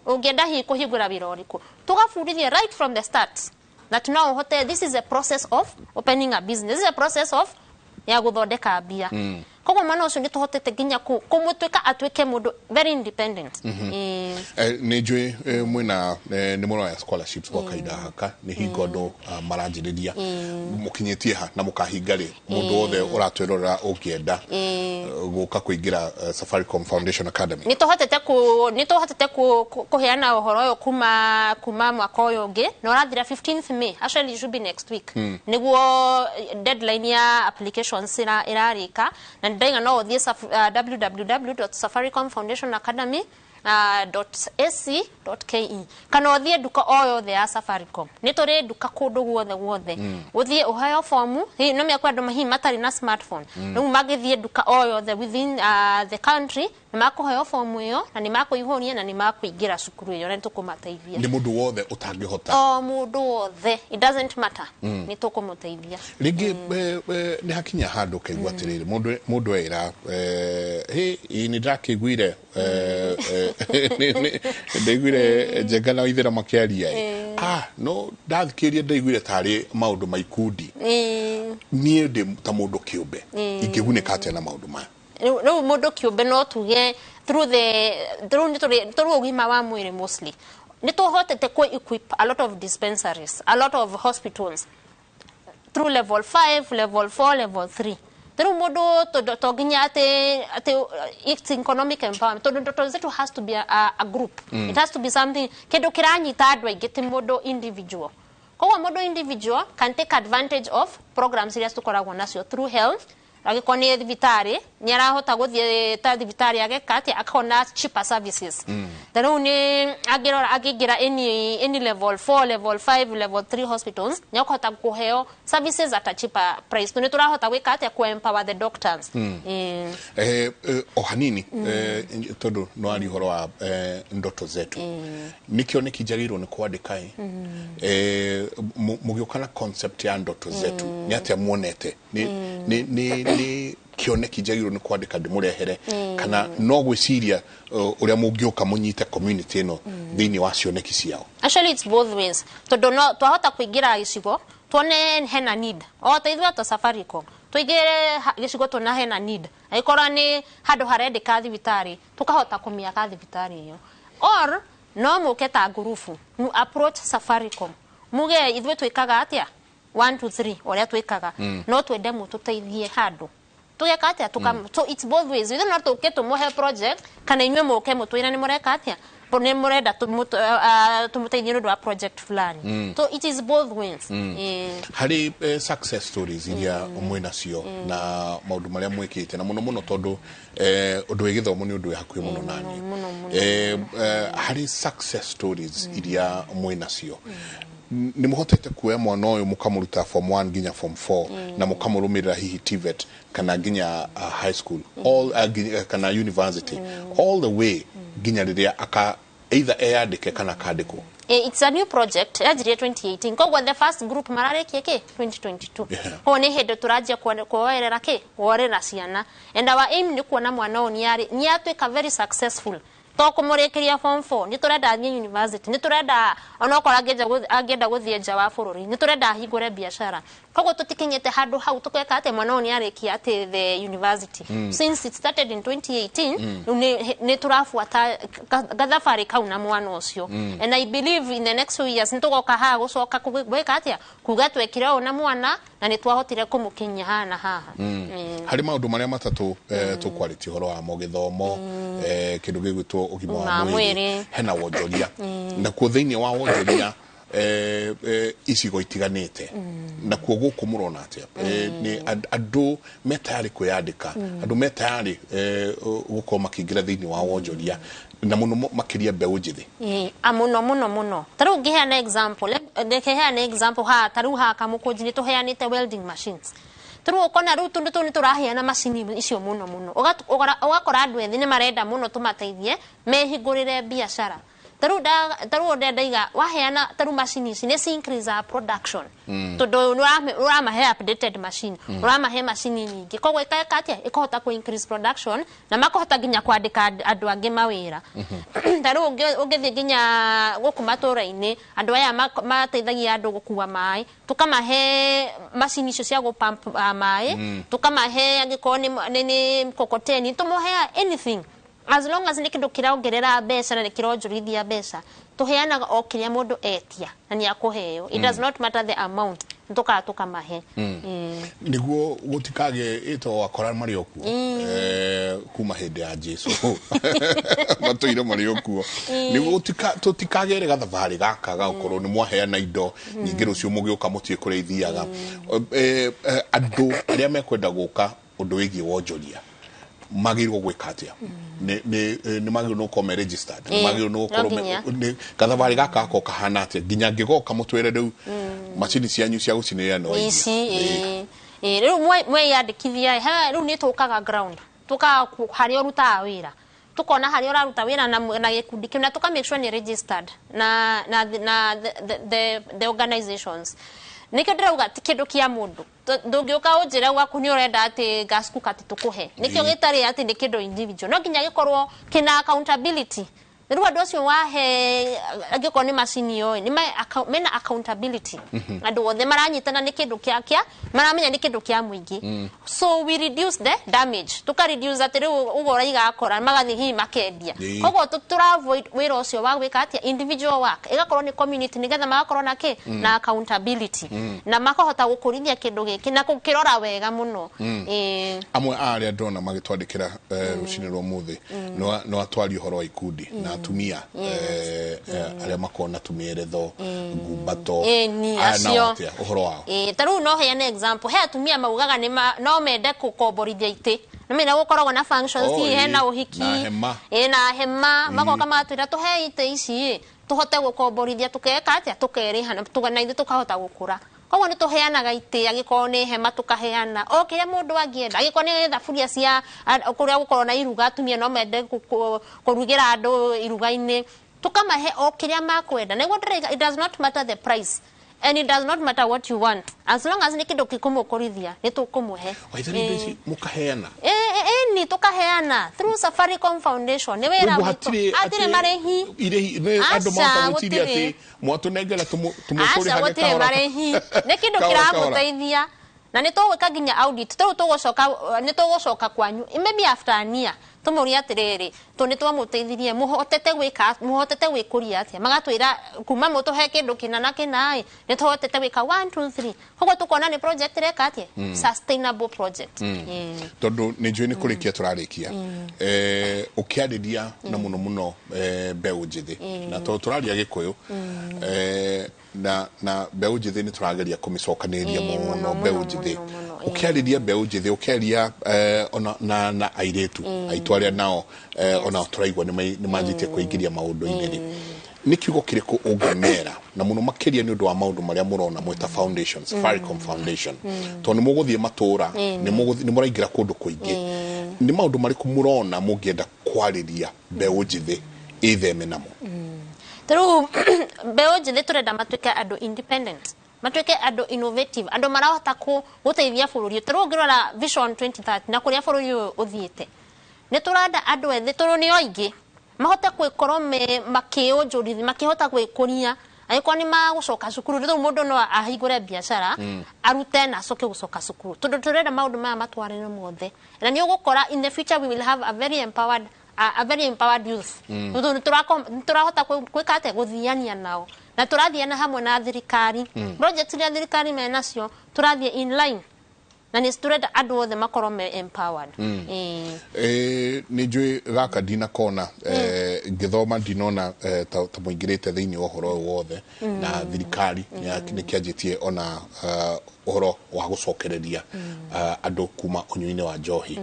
Speaker 12: Ũngĩenda hihi kũhingũra wĩra ũrĩkũ? Tũgabundithia right from the start that no ũhote. This is a process of opening a business, this is a process of ya gũthondeka mbia. Koguo mwana ũcio nĩ tũhotete nginya kũmũtuĩka atuĩke mũndũ very independent.
Speaker 11: Nĩ njũĩ mwĩna nĩ mũroya scholarships gwa kahinda gaka nĩ hingo andũ maranjĩrĩria. Mũkinyĩtie ha na mũkahinga rĩ, mũndũ wothe ũratwĩrorera ũngĩenda gũka kũingĩra Safaricom Foundation Academy?
Speaker 12: Nĩ tũhotete kũheana ũhoro ũyũ kuma mwaka ũyũ ũngĩ na ũrathira 15th May. Actually, it should be next week nĩguo deadline ya applications ĩrarĩka, na ndaiga no ũthiĩ www.safaricomfoundationacademy .ac.ke kana ũthiĩ nduka o yothe ya Safaricom. Nĩ tũrĩ nduka kũndũ guothe guothe. Ũthiĩ ũheo fomu. Hihi no mĩakwa andũ hihi matarĩ na smartphone, rĩu magĩthiĩ nduka o yothe within the country nĩ makũheo fomu ĩyo na nĩ makũihũria na nĩ makũingĩra cukuru ĩyo na nĩ tũkũmateithia.
Speaker 11: Nĩ mũndũ wothe ũtangĩhota?
Speaker 12: O mũndũ wothe, it doesn't matter, nĩ tũkũmũteithia.
Speaker 11: Rĩngĩ nĩ hakinya handũ ũkaigua atĩrĩrĩ, mũndũ era hĩ ĩ, nĩ ndĩrakĩiguire ndaiguire Njenga na Waithĩra makĩaria ĩ. No ndathikĩrĩria ndaiguire tarĩ maũndũ ma ikundi. Niĩ ndĩ ta mũndũ kĩũmbe, ingĩgunĩka atĩa na maũndũ maya?
Speaker 12: Rĩu mũndũ kĩũmbe no tuge through nĩ tũrĩ through ũgima wa mwĩrĩ. Mostly nĩ tũhotete kũ equip a lot of dispensaries, a lot of hospitals through level 5, level 4, level 3. Rĩu mũndũ to nginya atĩ it's economic empowerment, tondũ ndoto zetu has to be a group. It has to be something kĩndũ kĩranyita andũ aingĩ, ti mũndũ individual. Koguo mũndũ individual can take advantage of programs iria tũkoragwo nacio through health. Angĩkorwo nĩ thibitarĩ, nĩ arahota gũthiĩ ta thibitarĩ ageka atĩ akona cheaper services. Ta rĩu nĩ angĩrora angĩingĩra any level 4, level 5, level 3 hospitals, nĩ akũhota kũheo services at a cheaper price. Nĩ tũrahota gwĩka atĩa kũ empower the doctors.
Speaker 11: O hanini tondũ no ari ũhoro wa ndoto zetu, nĩ kĩoneki njagĩrĩirwo nĩ kwandĩka ĩ. Mũgĩũka na concept ya ndoto zetu, nĩ atĩa muonete? Nĩ kĩoneki njagĩrĩirwo nĩ kwandĩka ndĩmũrehere, kana no gwĩciria ũrĩa mũngĩũka mũnyite community ĩno thĩinĩ wa cioneki ciao?
Speaker 12: Actually, it's both ways, tondũ no twahota kũingĩra gĩcigo tuone hena need, o ta ithuĩ ta Safaricom tũingĩre gĩcigo tuona hena need, angĩkorwo nĩ handũ harendeka thibitarĩ, tũkahota kũmĩaka thibitarĩ ĩyo, or no mũke ta ngurubu mu approach Safaricom muge ithuĩ twĩkaga atĩa 1 2 3, ũrĩa twĩkaga, no twende mũtũteithie handũ tũgeka atĩa tuka. So it's both ways. Ithuĩ no tũke tũmũhe project, kana inyuĩ mũke mũtwĩre nĩ mũreka atĩa, nĩ mũrenda tũmũteithie nĩ ũndũ wa project fulani. So it is both ways.
Speaker 11: Harĩ success stories iria mwĩ nacio na maũndũ marĩa mwĩkĩte, na mũno mũno tondũ ũndũ wĩ gĩthomo nĩ ũndũ wĩ hakuhĩ mũno naniĩ,
Speaker 12: mũno, mũno.
Speaker 11: Harĩ success stories iria mwĩ nacio, nĩ mũhotete kuoya mwana ũyũ mũkamũruta form 1 nginya form 4 na mũkamũrũmĩrĩra hihi TVET kana nginya high school all, kana university, all the way nginya rĩrĩa aka either eyandĩke kana akandĩkwo?
Speaker 12: It's a new project yanjirie 2018, koguo the first group mararĩkia kĩ 2022. Koguo nĩ hĩndĩ tũranjia kuoerera kĩ kuorera ciana, and our aim nĩ kuona mwana ũyũ nĩ atuĩka very successful, to kũmũrĩkĩria form 4. Nĩ tũrenda athiĩ university, nĩ tũrenda onokorwo angĩenda gũthiĩ nja wa bũrũri, nĩ tũrenda ahingũre biacara. Koguo tũtikinyĩte handũ hau tũgeka atĩ mwana ũyũ nĩ arĩkia atĩ the university. Since it started in 2018, rĩu nĩ tũrabuata gathabarĩ kau na mwana ũcio, and I believe in the next few years nĩ tũgoka haha gũcoka gwĩka atĩa kuga twekire ũũ na mwana na nĩ twahotire kũmũkinyia haha na haha.
Speaker 11: Harĩ maũndũ marĩa matatũ tũkwarĩtie ũhoro wamo, gĩthomo, kĩndũ gĩgwĩtwo ũgima wa
Speaker 12: wa
Speaker 11: mwĩrĩ,
Speaker 12: mwĩrĩ.
Speaker 11: Hena wonjoria, nakuo thĩinĩ wa wonjoria icigo itiganĩte, nakuo gũkũ mũrona atĩa? Nĩ andũ me tayarĩ kwĩyandĩka, andũ me tayarĩ gũkorwo makĩingĩra thĩinĩ wa wonjoria, na mũno makĩria mbeũ njĩthĩ?
Speaker 12: Ĩĩ, a mũno mũno mũno. Ta rĩu ngĩheana example, reke heane example haha. Ta rĩu haha Kamũkũnji nĩ tũheanĩte welding machines. Ta rĩu ũkona rĩu tũndũ tũu nĩ tũraheana macini icio mũno mũno. Ũgakora andũ ethĩ nĩ marenda mũno tũmateithie mehingũrĩre biacara. Tarĩu tarĩu ũrĩa ndaiga, waheana tarĩu macini ici nĩ ci increase our production, tondũ nĩ ũramahe updated machine, ũramahe macini nyingĩ, koguo ĩkeka atĩa? Ĩkũhota kũ increase production na makahota nginya kwandĩka andũ angĩ mawĩra. Ta rĩu ũngĩthiĩ nginya gũkũ matũra-inĩ, andũ aya mateithagia andũ gũkua maĩ, tũkamahe macini icio cia gũpump maĩ, tũkamahe angĩkorwo nĩ mkokoteni, tũmũhea anything as long as nĩ kĩndũ kĩrongerera mbeca na nĩ kĩronjorithia mbeca. Tũheanaga o kĩrĩa mũndũ etia na nĩ akũheo. It does not matter the amount, nĩ tũkamahe.
Speaker 11: Niguo gutikage ĩtagwo akora marĩ o kuo kuma hĩndĩ ya Jesu, matũire marĩ o kuo, niguo tũtikagere gathabarĩ gaka ga gũkorwo nĩ mwaheana indo nyingĩ, rũciũ mũgĩũka mũtiĩ kũrĩa ithiaga. Andũ arĩa mekwenda gũka ũndũ wĩgiĩ wonjoria magĩrĩirwo gwĩka atĩa? Nĩ magĩrĩirwo nĩ gũkorwo me registered? Nĩ magĩrĩirwo nĩ
Speaker 12: no
Speaker 11: gũkorwo
Speaker 12: nginya.
Speaker 11: Gathabarĩ gaka gakorwo kahana atĩa nginya ngĩgoka mũtwĩre rĩu macini cianyu cia gũcinĩrĩra no
Speaker 12: ici? Ĩĩ, rĩu mweyandĩkithia he rĩu nĩ tũkaga ground, tũkaga harĩa ũrutaga wĩra, tukona harĩa ũraruta wĩra na gĩkundi kĩu, na tuka make sure nĩ registered na the organizations. Nĩkĩo ndĩrauga ti kĩndũ kĩa mũndũ. Ndũngĩũka ũnjĩre gwaku nĩ ũrenda atĩ gas cooker atĩ tũkũhe. Nĩkĩo gĩtarĩ atĩ nĩ kĩndũ individual, no nginya gĩkorwo kĩna accountability. Rĩu andũ acio wahe, angĩkorwo nĩ macini ĩyo, nĩ mena accountability, andũ othe maranyitana, nĩ kĩndũ kĩa maramenya nĩ kĩndũ kĩa mũingĩ. So we reduce the damage, tuka reduce atĩ rĩu ũguo ũraiga akora magathiĩ hihi makendia. Koguo tũra avoid wĩra ũcio wa gwĩka atĩa, individual work, ĩgakorwo nĩ community, nĩgetha magakorwo na kĩ na accountability na makahota gũkũrithia kĩndũ gĩkĩ na gũkĩrora wega mũno. Ĩĩ.
Speaker 11: Amwe a arĩa ndona magĩtwandĩkĩra rũcinĩ rwa ũmũthĩ no atwari ũhoro wa ikundi na atumia arĩa makoragwo na tũmĩeretho ngumbato.
Speaker 12: Ĩni,
Speaker 11: Aya nao
Speaker 12: acio.
Speaker 11: atĩa ũhoro wao?
Speaker 12: Ĩĩ, ta rĩu no heane example, he atumia maugaga nĩ no mende gũkomborithia itĩ, nĩ gũkoragwo na functions,
Speaker 11: Oh,
Speaker 12: hihi hena
Speaker 11: ĩĩ,
Speaker 12: ũhiki
Speaker 11: na hema.
Speaker 12: Ĩĩ, na hema, magoka magatwĩra tũhe itĩ ici ĩ, tũhote gũkomborithia, tũkeka atĩa, tũkerĩha na ithuĩ tũkahota gũkũra. Koguo nĩ tũheanaga itĩ, angĩkorwo nĩ hema tũkaheana, o kĩrĩa mũndũ angĩenda, angĩkorwo nĩ thaburia cia kũrĩa gũkorwo na iruga, atumia no mende kũrugĩra andũ iruga-inĩ, tũkamahe o kĩrĩa makwenda. Nĩguo ndĩraiga, it does not matter the price and it does not matter what you want, as long as nĩ kĩndũ gĩkũmũkũrithia, nĩ tũkũmũhe.
Speaker 11: Waithera indo ici mũkaheana?
Speaker 12: Ĩni, tũkaheana through Safaricom Foundation, nĩ wĩra
Speaker 11: Ũguo
Speaker 12: witũ.
Speaker 11: hatirĩ
Speaker 12: Hatirĩ marĩhi.
Speaker 11: Irĩhi nĩ andũ
Speaker 12: Aca,
Speaker 11: mahota gwĩciria
Speaker 12: gũtirĩ.
Speaker 11: atĩ mwatũnengera
Speaker 12: Aca,
Speaker 11: tũmũkũrĩhage
Speaker 12: gũtirĩ
Speaker 11: kahora
Speaker 12: marĩhi, nĩ kĩndũ
Speaker 11: kahora, kahora.
Speaker 12: kĩramũteithia na nĩ tũgwĩka nginya audit. Rĩu tũgũcoka, nĩ tũgũcoka kwanyu maybe after a year, tũmũrie atĩrĩrĩ, tũ nĩ twamũteithirie, mũhotete gwĩka, mũhotete gwĩkũria atĩa? Magatwĩra kuma mũtũhe kĩndũ kĩna na kĩna ĩ, nĩ tũhotete gwĩka 1 2 3. Koguo tũkona nĩ project ĩreka atĩa, sustainable project. Ĩĩ.
Speaker 11: Tondũ nĩ njũĩ nĩ kũrĩkia tũrarĩkia, ũkĩarĩria na mũno mũno mbeũ njĩthĩ, na tondũ tũraria Gĩkũyũ, na mbeũ njĩthĩ nĩ tũrageria kũmĩcokanĩrĩria
Speaker 12: mũno,
Speaker 11: mũno mbeũ
Speaker 12: mũno,
Speaker 11: njĩthĩ,
Speaker 12: mũno, mũno, ĩĩ.
Speaker 11: Ũkĩarĩria mbeũ njĩthĩ, ũkĩaria ona na airĩtu aitũ arĩa nao ona tũraigua nĩ manjĩtie kũingĩria maũndũ-inĩ rĩ, nĩ kiugo kĩrĩkũ ũngĩmera, na mũno makĩria nĩ ũndũ wa maũndũ marĩa mũrona mwĩ ta foundation, Safaricom Foundation, tondũ nĩ mũgũthiĩ matũũra, nĩ mũraingĩra kũndũ kũingĩ, nĩ maũndũ marĩkũ mũrona mũngĩenda kwarĩria mbeũ njĩthĩ ĩtheme namo?
Speaker 12: Tarĩu mbeũ njĩthĩ tũrenda matuĩke andũ independent, matuĩke andũ innovative, andũ marahota gũteithia bũrũri. Tarĩu ũngĩrora Vision 2030 na kũrĩa bũrũri ũyũ ũthiĩte, nĩ tũrenda andũ ethĩ, tondũ nĩo aingĩ, mahote gwĩkorwo me makĩũnjũrithia, makĩhota gwĩkũria. Angĩkorwo nĩ magũcoka cukuru, rĩu mũndũ no ahingũre biacara, arute na acoke gũcoka cukuru, tondũ tũrenda maũndũ maya matwarĩre mothe, na nĩ ũgũkora in the future we will have a very empowered youth, tondũ nĩ tũrahota gwĩka atĩa, gũthiania nao, na tũrathiana hamwe na thirikari. Project iria thirikari menacio, tũrathiĩ in line, na nĩ tũrenda andũ othe makorwo me empowered. Ĩĩ.
Speaker 11: Nĩ njũĩ gaka ndinakona ngĩthoma, ndinona ta mũingĩrĩte thĩinĩ wa ũhoro ũyũ wothe, na thirikari nĩ kĩanjĩtie ona ũhoro wa gũcokereria andũ kuma ũnyui-inĩ wa njohi,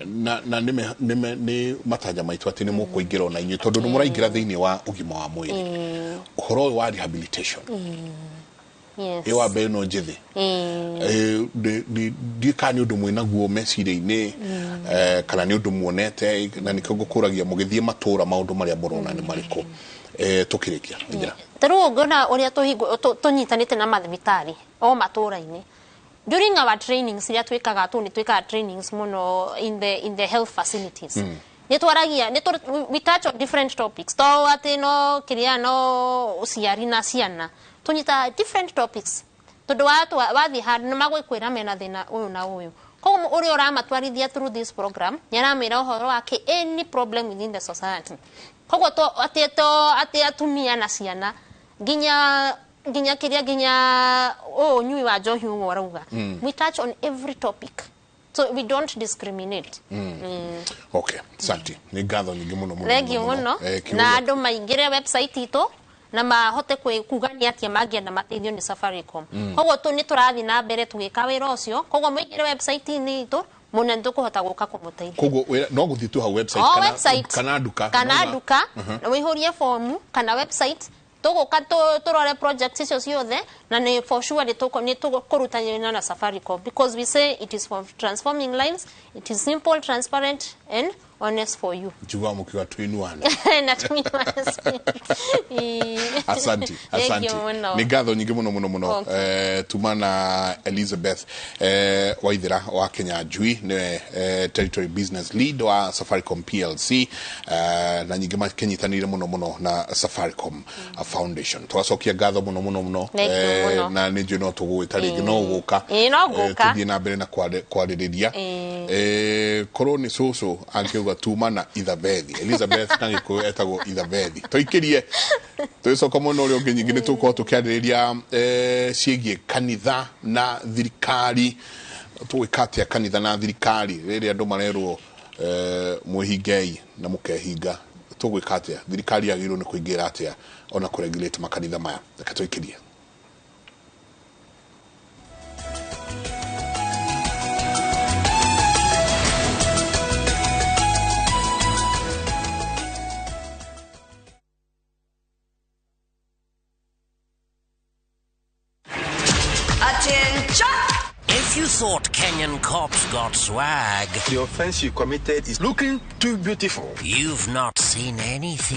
Speaker 11: na nĩ matanya maitũ atĩ nĩ mũkũingĩra ona inyuĩ, tondũ nĩ mũraingĩra thĩinĩ wa ũgima wa mwĩrĩ, ũhoro ũyũ wa rehabilitation.
Speaker 12: Yes.
Speaker 11: Ĩ wa mbeũ ĩno njĩthĩ.
Speaker 12: Ĩĩ.
Speaker 11: Ndiĩ kana nĩ ũndũ mwĩnaguo meciria-inĩ, kana nĩ ũndũ muonete, na nĩkĩo ngũkũragia mũgĩthiĩ matũra maũndũ marĩa mũrona nĩ marĩkũ. Tũkĩrĩkia njĩra.
Speaker 12: Ta rĩu ũngĩona ũrĩa tũnyitanĩte na mathibitarĩ o matũra-inĩ during our trainings iria twĩkaga, tu nĩ twĩkaga trainings mũno in the health facilities, nĩ twaragia, we touch on different topics, to atĩ no kĩrĩa no ũciari na ciana, tũnyitaga different topics, tondũ wathiĩ handũ nĩ magwĩkwĩra mena thĩna ũyũ na ũyũ. Koguo ũrĩa ũramatwarithia through this program nĩ aramwĩra ũhoro wake, any problem within the society. Koguo to atĩ to atĩ atumia na ciana, nginya kĩrĩa, nginya ũyũ ũnyui wa njohi ũguo ũrauga, we touch on every topic, so we don't discriminate.
Speaker 11: Okay, asante, nĩ ngatho nyingĩ mũno mũno.
Speaker 12: Thengiũ mũno. Na andũ maingĩre website itũ na mahote kuga nĩ atĩa mangĩenda mateithio nĩ Safaricom. Koguo tu nĩ tũrathiĩ na mbere tũgĩka wĩra ũcio. Koguo mũingĩre website-inĩ itũ mũno, nĩ tũkũhota gũka kũmũteithia.
Speaker 11: Koguo no gũthiĩ tu hau website,
Speaker 12: o
Speaker 11: kana,
Speaker 12: website
Speaker 11: kana nduka.
Speaker 12: Kana nduka, na wĩihũrie fomu kana website, tũgũka tũrore project icio ciothe, na nĩ for sure nĩ tũkũruta wĩra na Safaricom, because we say it is for transforming lives. It is simple, transparent and honest for you.
Speaker 11: Njugaga mũkiuga tuinuane.
Speaker 12: Na tuinuane.
Speaker 11: Asante.
Speaker 12: Thank
Speaker 11: Asante,
Speaker 12: you mũno.
Speaker 11: nĩ ngatho nyingĩ mũno mũno mũno.
Speaker 12: Okay.
Speaker 11: Tuma na Elizabeth Waithera wa Kenya Njui, nĩwe territory business lead wa Safaricom PLC, na nyingĩ makĩnyitanĩire mũno mũno na Safaricom Foundation. Tũgacokia ngatho mũno mũno mũno.
Speaker 12: Thank you mũno.
Speaker 11: Na nĩ njũĩ no tũgũgwĩta rĩngĩ, no ũgũka.
Speaker 12: Ĩĩ, no ngũka.
Speaker 11: Tũthiĩ na mbere na kwarĩrĩria. Korwo nĩ cũcũ angĩuga tuma na Ithabethi, Elizabeth na Gĩkũyũ etagwo Ithabethi. Tũikĩrie, tũgĩcoka mwena ũrĩa ũngĩ nyingĩ nĩ tũgũkorwo tũkĩarĩrĩria ciĩgiĩ kanitha na thirikari. Tũgwĩka atĩa kanitha na thirikari rĩrĩa andũ marerwo mwĩhingei na mũkehinga? Tũgwĩka atĩa? Thirikari yagĩrĩirwo nĩ kũingĩra atĩa ona kũregulate makanitha maya? Reke tũikĩrie.
Speaker 13: Attention! If you thought Kenyan cops got swag,
Speaker 14: The offense you committed is looking too beautiful.
Speaker 13: You've not seen anything.